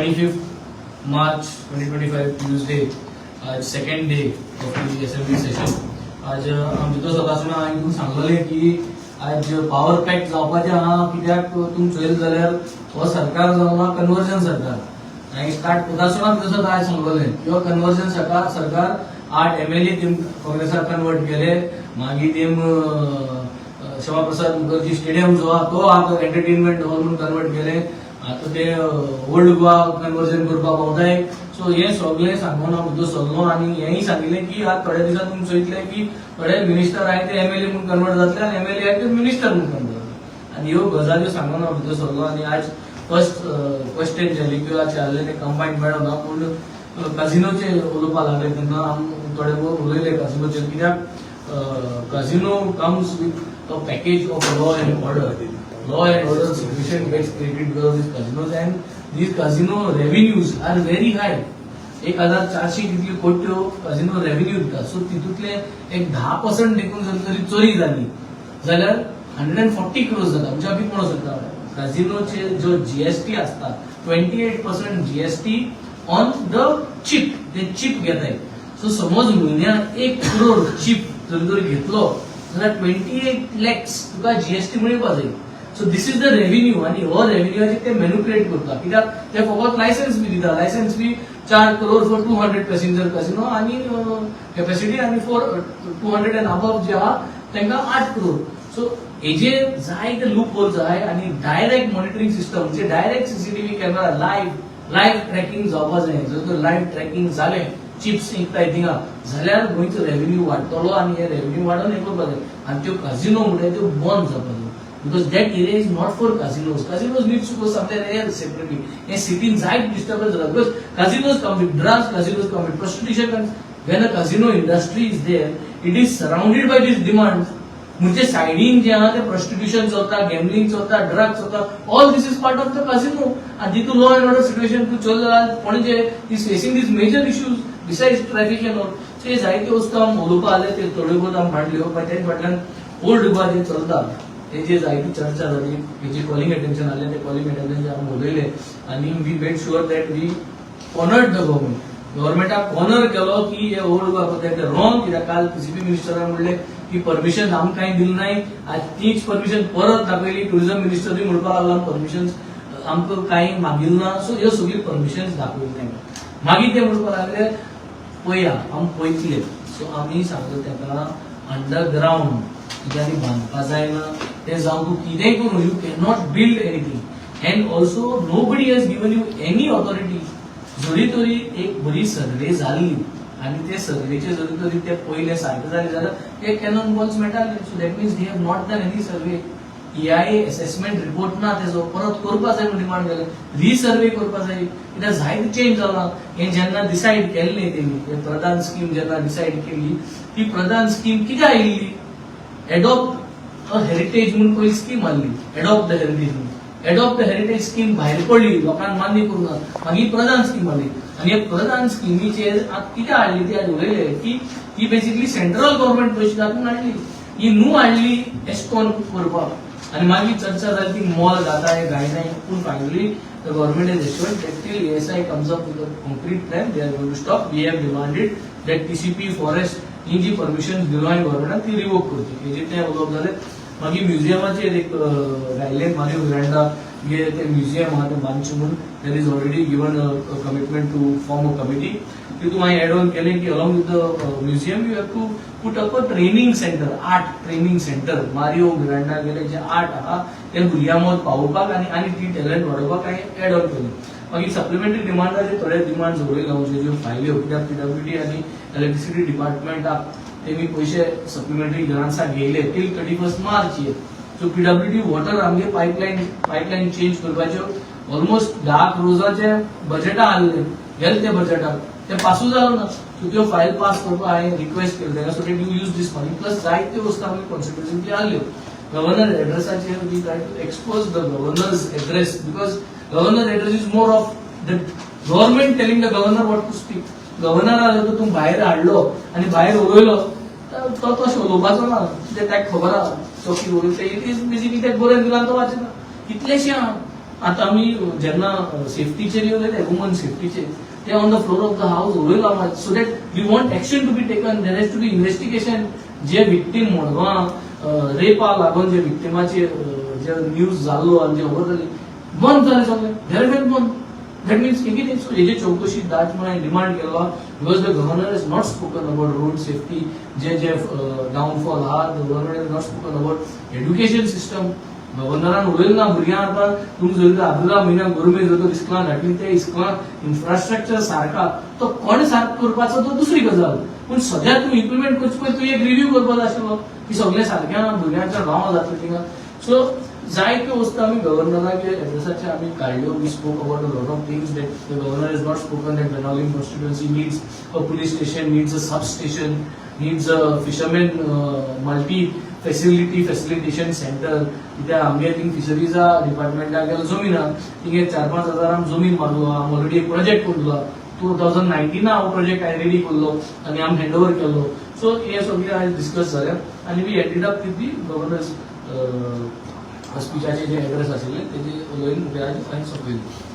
25 March 2025, Tuesday. आज second day of the assembly session. आज आमी भितर सरता आसतना हांवें तुमकां सांगलेलें की आज पावर पॅक जावपाचें आहा, कित्याक तुमी चोयलें जाल्यार हो सरकार जावन आहा कन्वर्जन सरकार. हांवें स्टार्ट करता आसतना भितर सरता हांवें सांगलेलें किंवा कन्वर्जन सरकार. सरकार 8 एमएलए तेम काँग्रेसाक कन्वर्ट केले. मागीर तेम श्यामाप्रसाद मुखर्जी स्टेडियम जो आहा तो आतां एंटरटेनमेंट हॉल म्हणून कन्वर्ट केले. आतां ते ओल्ड गोवा कन्वर्जन करपाक पावताय. सो हे सगळें सांगून हांव भितर सरलो आनी हेंय सांगिल्लें की आज थोड्या दिसांत तुमी चोयतले की थोडे मिनिस्टर आहाय ते एमएलए म्हणून कन्वर्ट जातले आनी एमएलए आहाय ते मिनिस्टर म्हणून कन्वर्ट जातले. आनी ह्यो गजाल्यो सांगून हांव भितर सरलो. आनी आज फर्स्ट क्वेश्चन जाली किंवा आसलें तें कंबायन मेळना, पूण काजिनोचे उलोवपाक लागले तेन्ना आमी थोडे भोव उलयले काजिनोचेर, कित्याक casino comes with a package of law and order. Law and order situation gets created because of these casinos, and these casino revenues are very high. 1400 कितल्यो कोट्यो काजिनो रेव्हेन्यू दिता. सो तितूंतले एक 10% देखून जर तरी चोरी जाली जाल्यार 140 क्रोर्स जाता. म्हणजे आमी म्हणू शकता काजिनोचे जो जीएसटी असता, 28% GST on the chip, ते चिप घेताय. सो समज म्हयन्याक 1 करोड चिप जर तरी घेतलो जाल्यार 28 लॅक्स तुका जीएसटी मेळपा जाय. So this is the revenue. आनी हो रेव्हेन्यूचे ते मॅनिपुलेट करता, कित्याक ते फकत लायसन्स बी दिता. लायसन्स बी 4 करोड फॉर 200 पॅसेंजर कासिनो आनी कॅपॅसिटी आनी फॉर 200 एंड अबव जे आहा तांकां 8 करोड. सो हेजेर जायते लूप होल्स आहाय आनी डायरेक्ट मॉनिटरींग सिस्टम म्हणजे direct CCTV camera, live tracking जावपा जाय. जर तर लायव्ह ट्रॅकिंग जालें, चिप्स विकताय थिंगा जाल्यार गोंयचो रेव्हेन्यू वाडटलो आनी हे रेव्हेन्यू वाडोवन हें करपा जाय आनी त्यो काजिनो म्हणटाय त्यो बंद जावपा जाय, because that area is not for casinos. Casinos needs to go somewhere else separately. हे सिटीन जायत डिस्टर्बन्स जाता, because casinos come with drugs, casinos come with prostitution. When a casino industry is there, it is surrounded by these demands. म्हणजे सायडीन जे आहा ते prostitution चलता, gambling चलता, ड्रग्स चलता. All this is part of the casino. आनी तितून law and order situation तूं चोयले जाल्यार Panaji is facing these major issues besides traffic and all. So हे जायत्यो वस्तू आमी उलोवपा आले, ते थोड्यो भोव आमी मांडल्यो. मागीर तेज फाटल्यान ओल्ड गोवा जे चलता तेजी जायती चर्चा जाली. हेजी कॉलिंग अटेन्शन आलें, ते कॉलिंग अटेन्शन आमी उलयले आनी we made sure that we cornered the government. गव्हर्मेंटाक कॉर्नर केलो की हे ओल्ड गोवा पळय ते रॉंग, कित्याक काल पीसीपी मिनिस्टरान म्हणलें की परमिशन आमकां कांय दिलें नाय. आज तीच परमिशन परत दाखयली. टुरिझम मिनिस्टरूय म्हणपाक लागला परमिशन आमकां कांय मागिल्लें ना. सो ह्यो सगळ्यो परमिशन्स दाखयली तांकां. मागीर ते म्हणपाक लागले, पळया, आमी पळयतले. सो आमी सांगले ताका, अंडरग्रावंड तुज्यांनी बांदपा जायना तें जावं, तूं कितेंय करूं, you cannot build anything and also no buddy has given you any authority. जरी तरी एक बरी सर्वे जाल्ली आनी ते सर्वेचे जरी तरी ते पयले सारके जाले जाल्यार ते कॅनन बॉल्स मेळटाले. So that means they have not done any survey. EIA assessment report ना तेजो, परत करपा जाय म्हूण डिमांड केलें. रिसर्वे करपा जाय, कित्याक जायते चेंज जाला. हें जेन्ना डिसायड केल्लें तेमी, हे प्रधान स्कीम जेन्ना डिसायड केली, ती प्रधान स्कीम कित्याक आयिल्ली? एडॉप्ट अ हेरिटेज म्हणून पयली स्कीम आसली, एडॉप्ट the heritage म्हणून. एडॉप्ट the heritage scheme भायर पडली, लोकांक मान्य करूंक ना. मागीर प्रधान स्कीम आली आनी हे प्रधान स्किमीचेर आतां कितें हाडली ती आज उलयले की ती बेसिकली सेंट्रल गव्हर्मेंट पयशे घालून हाडली. ही न्हू हाडली एस्कॉन करपाक. आनी मागीर चर्चा जाली ती मॉल जाता घायना, पूण finally the government has assured that till ASI comes up with a concrete plan, they are going to stop. We have demanded that TCP, forest he G permission दिलो हांवें गव्हर्मेंटान ती रिवोक करची. हेजेर तें उलोवप जालें. मागीर म्युझियमाचेर एक घायले, मारियो मिरांडा हे ते म्युझियम आहा तें बांदचें म्हणून. There is already given a commitment to form a committee. तितून हांवें एड ऑन केलें की along with the museum you have to put up a training center, art training center. Mario Miranda गेले जे आर्ट आहा ते भुरग्यां मद पावोवपाक आनी ती टॅलंट वाडोवपाक हांवें एड ऑन केलें. मागीर सप्लिमेंटरी डिमांडाचे थोडे डिमांड उलयले हांव, ज्यो फायल्यो, कित्याक पीडब्ल्यूडी आनी इलेक्ट्रिसिटी डिपार्टमेंटाक तेमी पयशे सप्लिमेंटरी ग्रांट्साक घेयले till 31 March ये. सो पीडब्ल्यूडी वॉटर आमगे पायपलायन चेंज करपाच्यो ऑलमोस्ट 10 क्रोजाचे बजेटा आहले. गेले ते बजेटाक, ते पासूय जालो ना. सो त्यो फायल पास करपाक हांवें रिक्वेस्ट केली तांकां, so you use this money. Plus जायत्यो वस्तू आमगे कॉन्स्टिट्युन्सी आहल्यो. गव्हर्नर एड्रेसाचेर we try to expose the governor's address, because governor address is more of the government telling the governor what to speak. गव्हर्नरा जर तूं भायर हाडलो आनी भायर उलयलो तर तो तशें उलोवपाचो ना. कित्याक ताका खबर आहा तो कितें उलयता. It is basically ताका बरोवन दिलां, तो वाचना. कितलेशे आहा. आतां आमी जेन्ना सेफ्टीचेर उलयले, वुमन सेफ्टीचेर, ते on the floor of the house उलयला, so that we want action to be taken. There has to be investigation. J victim Madgaon रेपा लागून जे विक्टिमाचे जे न्यूज जाल्लो आनी जे खबर जाली, बंद जालें सगळें, there been बंद. That means कितें? सो हेजे चौकशी दाट म्हणून डिमांड केलो, because the governor has not spoken about road safety, J J downfall आहा. The governor has not spoken about education system. गव्हर्नरान उलयलें ना. भुरग्यांक आतां तुमी जर आब्रिला म्हयन्याक गरमी जर इस्कुलान घातली, ते इस्कुलान इन्फ्रास्ट्रक्चर सारका तो कोण सारको करपाचो तो दुसरी गजाल, पूण सद्या तूं इम्प्लिमेंट करचे पयलीं तूं एक रिव्यू करपाक जाय आशिल्लो की सगळें सारकें आहा, भुरग्यांच्या गांवां जातलें थिंगा. सो जायत्यो वस्तू आमी गव्हर्नराक एड्रेसाचे आमी काडल्यो. We spoke about a lot of things that the governor has not spoken, that Benaulim constituency needs a police station, needs a sub station, needs a fishermen multi facility facilitation center, कित्याक आमगे thing फिशरीजा डिपार्टमेंटाक गेलो जमीन आहा, थिंगे 4-5 हजारांक जमीन मारलो. आमी already एक प्रोजेक्ट करलो. 2019 हो प्रोजेक्ट हांवें रेडी केल्लो आनी आमी हँड ओवर केल्लो. सो हे सगळे आयज डिस्कस जाले आनी we ended up with the governor's स्पिचाचे J address आशिल्ले तेजे उलोवन आयज हांवें सोंपयलें.